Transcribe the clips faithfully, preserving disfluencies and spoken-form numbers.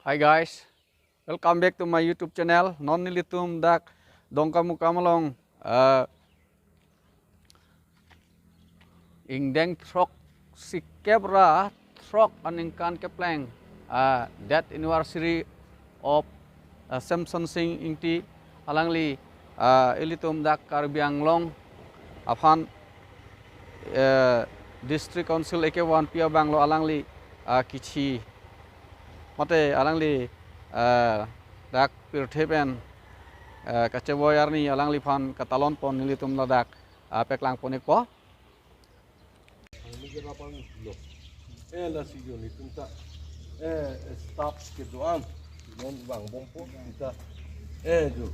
Hi guys, welcome back to my YouTube channel. Non nelitum dak Dongkamukam along, eh, ingdeng throk sikep ra throk aningkan kepleng, ah, death anniversary of, ah, Semson Sing Ingti, alangli, ah, ilitum dak Karbi Anglong aphan, eh, District Council eke vanpi abanglo alangli, ah, kichi mate alangli, eh, dak pirthe pen, eh, kachevoi arni alangliphan katalon pon nelitum ladak, ah, peklang pon-ikpo. Ang nigera pang lo. Eh, lasi jo nelitum ta, eh, staff kedo-an non vangbompo ta. Eh, jo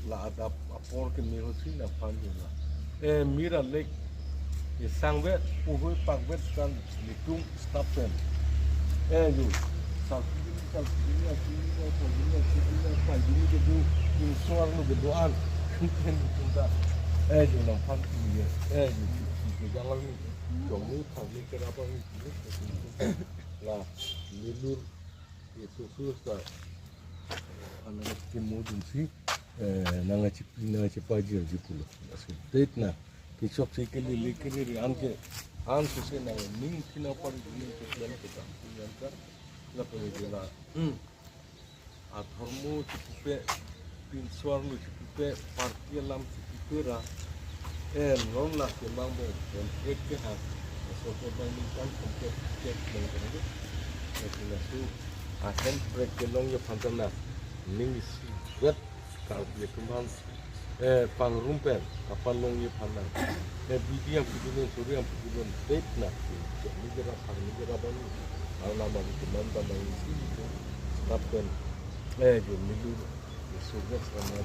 la adap apor keme hosi la phan jo la. Eh, mira lek, eh, sangve, puhui pakvet kan nelitum staff pen. Eh, jo, salpijini, salpijini, asijini, asijini, asijini, asijini kedo, insor lo kedo-an. Ken nelitum ta. Eh, jo nangphan tu ye. Eh, jo, si, si, ke jangal ni. Jongni thangni kerap ang ni. La, lilur, eh, susu sa. Anak kemodun si, eh, nang achipi, nang achipajir ji pulo. Asu, date na. Kichok si ke lili ke lili an ke, an suse nangning thina pon ning ke plan ke ta. Yang ka, la pon ke la. Hmm. Adhormo chipupe, pinsor lo chipupe, party alam chipupe ra, eh, non la kemang bo, en ek ke ha, so ke bang ni kan kom ke, ke, ke, ke, ke, ke, ke, ke, ahem prek kelong ye phan ta na, ning isivet, Karbi atum aphan, eh, pangrum pen, kapalong ye phan na. Eh, bidi yang pidun, suri yang pidun, date na. Ni kira phan, ni kira bang. Ang nama di teman tambah isi itu. Stop pen. Eh, jo milu. Surga sama.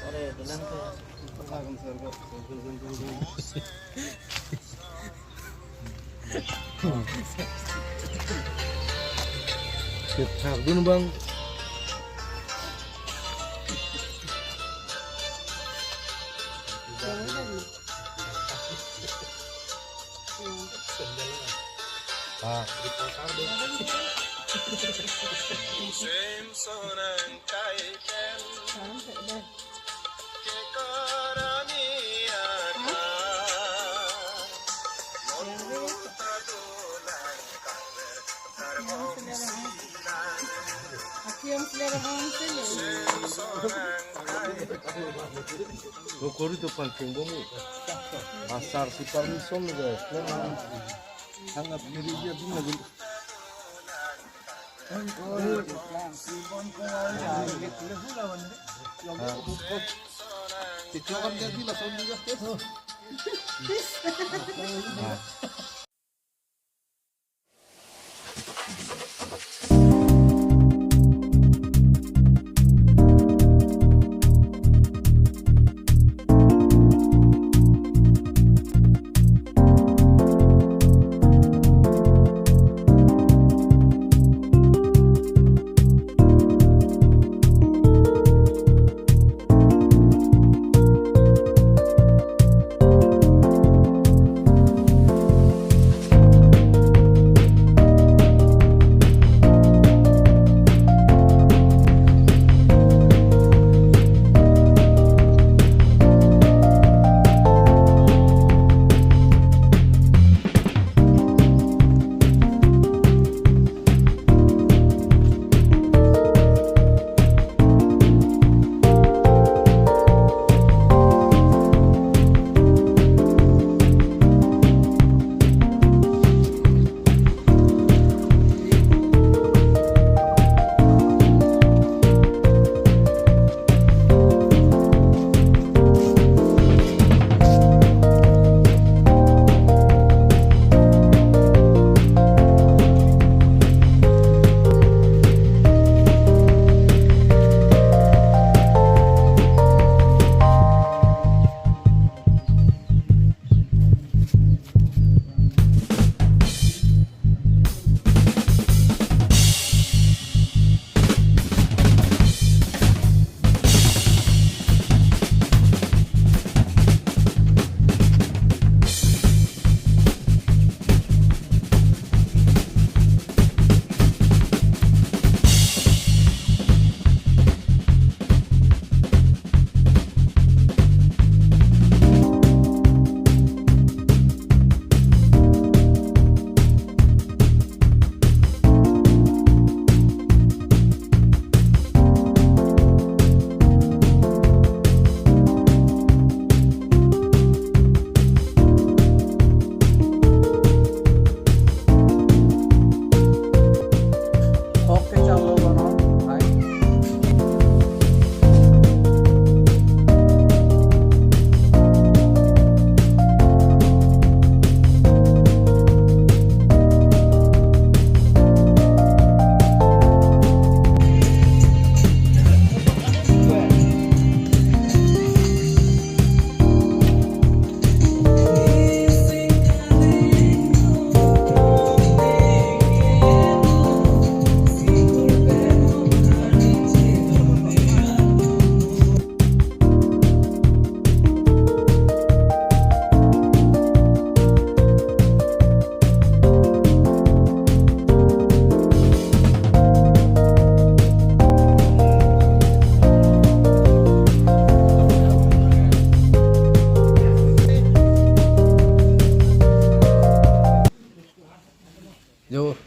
Ore, dalam ke. Thakdun bang. Ah. Lo kori to pangcheng bomu. Asar si permission lo guys. Hangat kiri dia dun lagi.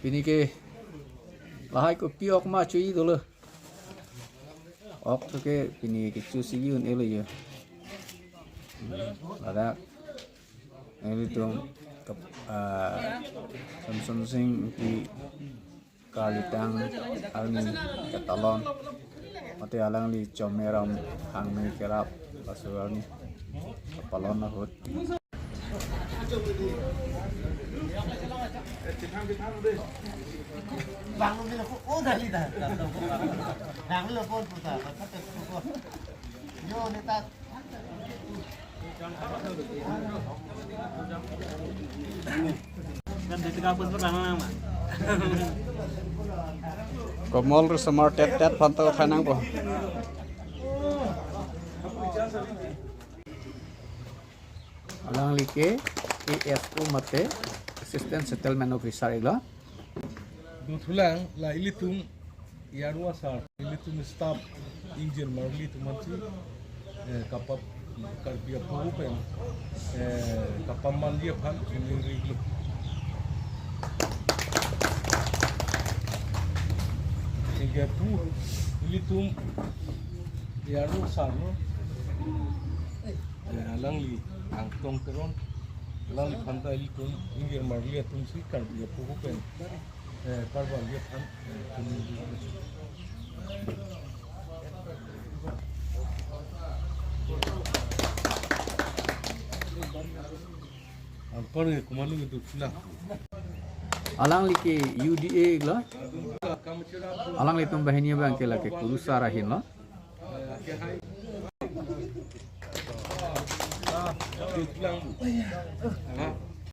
Pini ke lahai kopi ok ma chu-i dolo. Ok to ke pini ke chu si yun elo yo. Ladak ilitum kap-, ah, Samson Sing Ingti kalitang arni ketalon. Mate alangli Chomeram Hangmi kerap laso arni kepalon ahut. Komol risomar tet tet aphan ta uthai nangpo. Alangli ke A S O mate Assistant Settlement Officer iklo. Dothulang la ilitum A R O asar, ilitum staff, ingjir marli atum aphansi, eh, kapap Karbi aphu pen, eh, kapamangji aphan chiningri iklo. Sehingga pu ilitum A R O asar lo, eh, alangli Angtong Teron, alangliphan ta ilitum ingjir marli atumsi Karbi aphu pen, eh, parbangji aphan, eh, chiningri iklo. Anpar ke kumanu itu pula. Alangli ke U D A iklo. Alanglitum banghini abang ke lake kurusar ahin lo.